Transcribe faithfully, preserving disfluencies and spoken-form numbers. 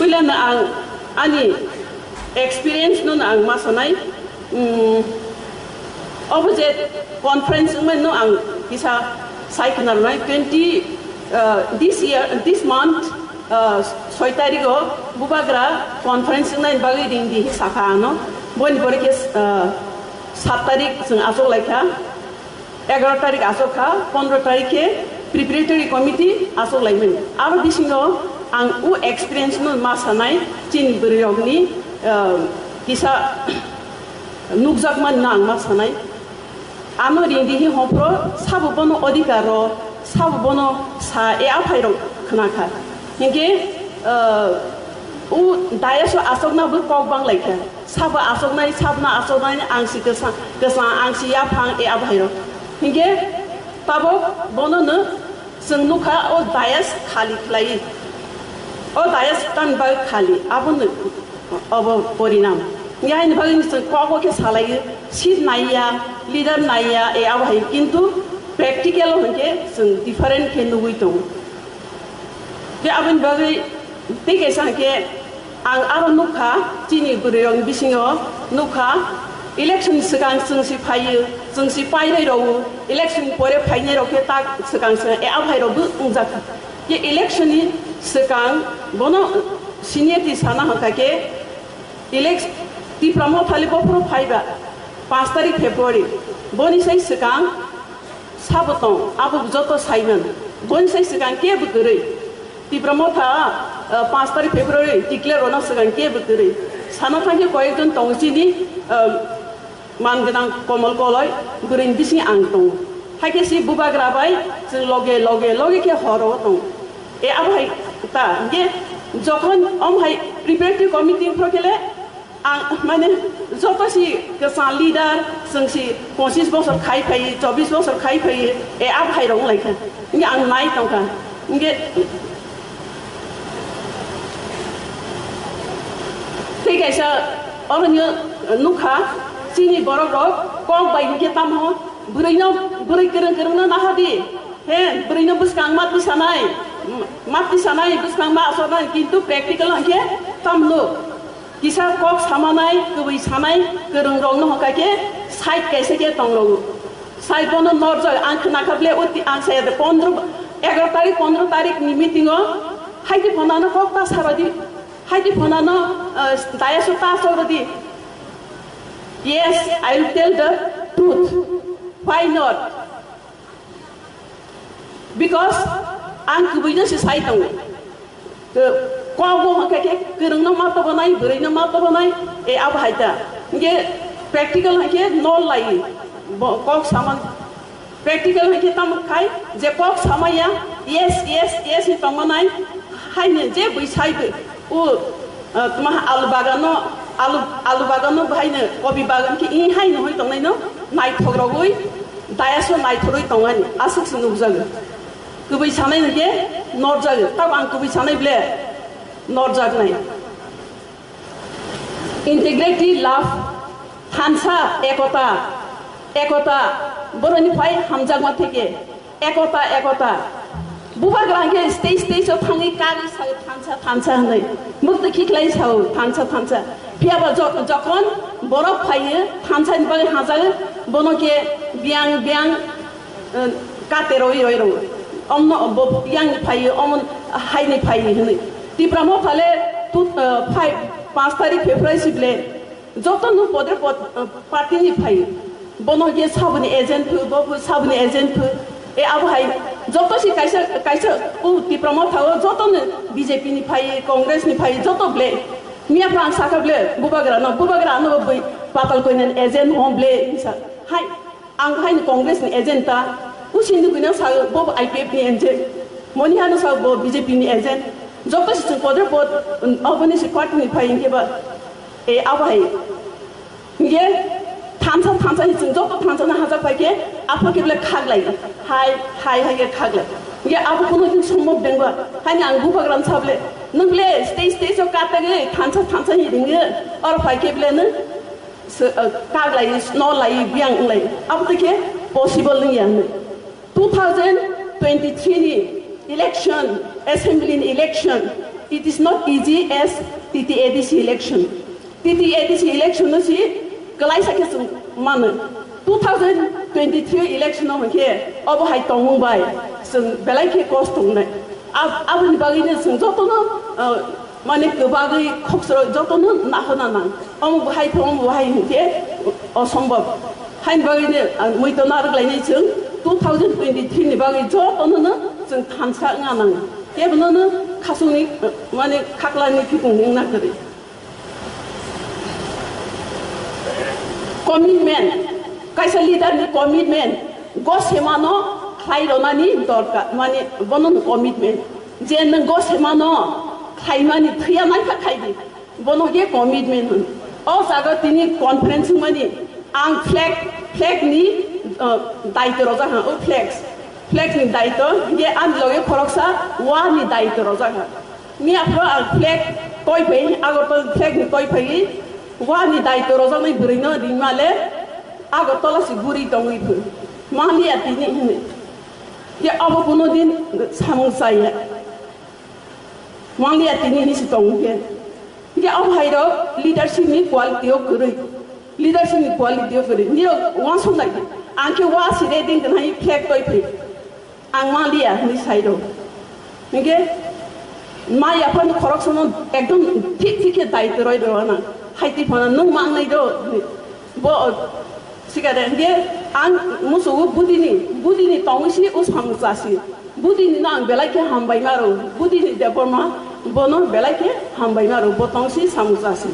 Puila no ang ani experience no ang ma sanai. Mm, obo je conference wngmani no ang kisa sai khna rwnai. Twenty, uh, this year, this month, uh, soi tarik o Bubagra conference wngnai bagwi ring di hi sakha ano. Boni pore khe, uh, sat tarik chwng achuk lai kha. Egaroh tarik asok kha, pondro tarik khe preparatory committee asok laimani. Aro bisingo ang o experience no ma sanai, chini bwrwi rokni, ah, kisa nukjakmani no ang ma sanai. Ano ring di hi hophro sabo bono odhikar ro, sabo bono sa e aphai rok khna kha. Hinkhe, ah, o dayas o asokna bo kok bang lai kha. Sabo asoknai, sabna asoknai, ang si kwsa, kwsa, ang si yaphang, e abahairok. Hinkhe tabok bono no chwng nukha o dayas khali khlai. O dayas tan bagwi khali, abo no obo porinam. Hinkhe haini bagwi no chwng kok o khe salai, seat naiya, leader naiya, e abahai, kintu practical o hinkhe chwng different khe nugwi tongo. Tei aboni bagwi tei kaisa hwnkhe ang aro nukha, chini bwrwirokni bisingo nukha, election ni swkang chwng si phaiyo, chwng si painai rwo, election ni pore phainai rok khe tak swkang swkang, e, abhairokbo wngjak kha. Khe election ni swkang bono seniority sana hwnkha khe, Elect-, Tipra Mothali bophuru phaiba, panch tarik February, boni sai swkang sabo tong, abo joto saiman, boni sai swkang kebo kwrwi. Tipra Motha, ah, panch tarik February declare rwna swkang kebo kwrwi. Sana thangkhe koyekjon tongo chini, ah, man gwnang Komol Koloi, bwrwini bising ang tongo. Haikhe si Bubagra bai chwng loge, loge, loge khe horo tongo. E abo hai ta, hinkhe jokhon om hai preparatory committee phro khe le ang mane joto si kwchang leader, chwng si pochis bosor khai phai, chobis bosor khai phai, e abo hai rok wng lai kha. Hinkhe ang nai tong kha. Hinkhe tei kaisa oro nukha, chini borok rok kok bai hinkhe tamo bwrwi no, bwrwi kwrwng kwrwng no naha di. He, bwrwi no bwskang mat bwsanai, mat bwsanai, bwskang ma asoknai, kintu practical hinkhe tamno kisa kok samanai, kwbwi sanai, kwrwng rok no hokha khe side kaisa khe tong rwo. Side bono norjak, ang khna kha ble, o ti-, ang saya de pondro, egaroh tarik, pondro tarik ni meeting o, hai di phone ano kok ta sara di, hai di phone ano, eh, dayas o ta sara di. Yes, I will tell the truth. Why not? Because ang kwbwi no se sai tongo. Kok bo hwnkha khe kwrwng no ma tobo nai, bwrwi no ma tobo nai, e abo hai ta. Hinkhe practical hai khe no lai, bo kok saman practical hai khe tamo khai je kok samaya, yes, yes, yes hi tongma nai, hai ne je bwi sai bwi. O, ah, tma alu bagano, alu, alu bagano bahai no, kobi bagan khe i hai no hoi tongnai no, naithok rogwi, dayas o naithorwi tongani, aswk se nukjago. Kwbwi sanai no khe norjago, tabo ang kwbwi sanai ble norjaknai. Integrity, love, thansa, ekota, ekota, boroni phai hamjakma theke, ekota, ekota. Bubagra hwnkhe stage, stage o thangwi kagwi sao thansa, thansa hwnwi. Mukti khiklai sao thansa, thansa. Phiyaba jo-, jokhon borok phaiyo thansa ni bagwi hajago, bono khe biyang, biyang, eh, kate roi, roi, roi. Omno bo yang ni phaiyo, omon hai ni phaiyo hwnwi. Tipra Motha le tu, eh, five, panch tarik February sible. Joto no podre pod, ah, party ni phai. Bono je saboni agent phu, bo phu saboni agent phu. E abo hai joto si kaisa, kaisa u Tipra Motha o joto no B J P ni phai, Congress ni phai, joto ble. Miya phrang saka ble, Bubagra no, Bubagra no bwi patal koinan agent hom ble, sa. Hai, ang hai ni Congress ni agent ta. U Sindhu Guna sa bo I P F ni agent. Moni Hano sa bo B J P ni agent. Joto si chwng podre pod, um, oboni si party ni phai hinkhe ba. E abo hai. Hinkhe thansa, thansa hi chwng joto thansa no hajak pai khe, aphuru khe bole khaglai, hai, hai, hai khe khaglai. Hinkhe abo kunu din sombhob dengba, haini ang Bubagrano sa bole, nwng bole stage, stage o katagwi thansa, thansa hi ringwi, oro phai khe bole nwng se, uh, kaglai, no lai, biyang wnglai, abo tei khe possible wngya hinwi. Two thousand twenty-three ni election, assembly ni election, It is not easy as T T A D C election. T T A D C election no si kwlaisa khe chwng mano. Two thousand twenty-three election no hwnkhe obo hai tongmung bai chwng belai khe kosto wngnai. Ab-, aboni bagwi no chwng jotono, uh, mane kwbagwi khoksa jotono nahorna nang. Omo bo hai khe, omo bo hai hwnkhe osombob. Haini bagwi no, uh, muitu narwk lainai chwng two thousand twenty-three ni bagwi jotono no chwng thansa wngna nang. Kebono no khasungni, mane khaklani phikung wngna kwrwi. Commitment, kaisa leader ni commitment, go semano khlai ronani dorkar, mane bono no commitment. Je nwng go semano khlaimani thwiya naikha khaidi, bono je commitment hwn. O jaga tini conference wngmani ang flag, flag ni, uh, daityo rojak ha, o flags, flag ni daityo, je ani loge khoroksa wa ni daityo rojak ha. Miya phoro ang flag toi phai, Agartala flag ni toi phai, wa ni daityo rojaknai bwrwi no ringma le Agartala si guri tongwi phai. Manliya tini hwnwi. Je abo kuno din samung chaya. Manliya tini hwnwi si tongwi khe. Je abo hai rok leadership ni quality o kwrwi. Leadership ni quality o kwrwi. Nirok wansuk nai. Ang khe wa si ready wngkha hai flag toi phai. Ang manliya hwnwi sai rw. Hinkhe ma yaphang khoroksano ekdom thik thik khe daityo rwi rw na. Hai twi phano nwng mangnai do hwnwi. Bo sikare hinkhe ang musugo budini, budini tongwi si o samung chasi. Budini no ang belai khe hambai ma rw. Budini Debbarma bono belai khe hambai ma rw. Bo tong si samung chasi.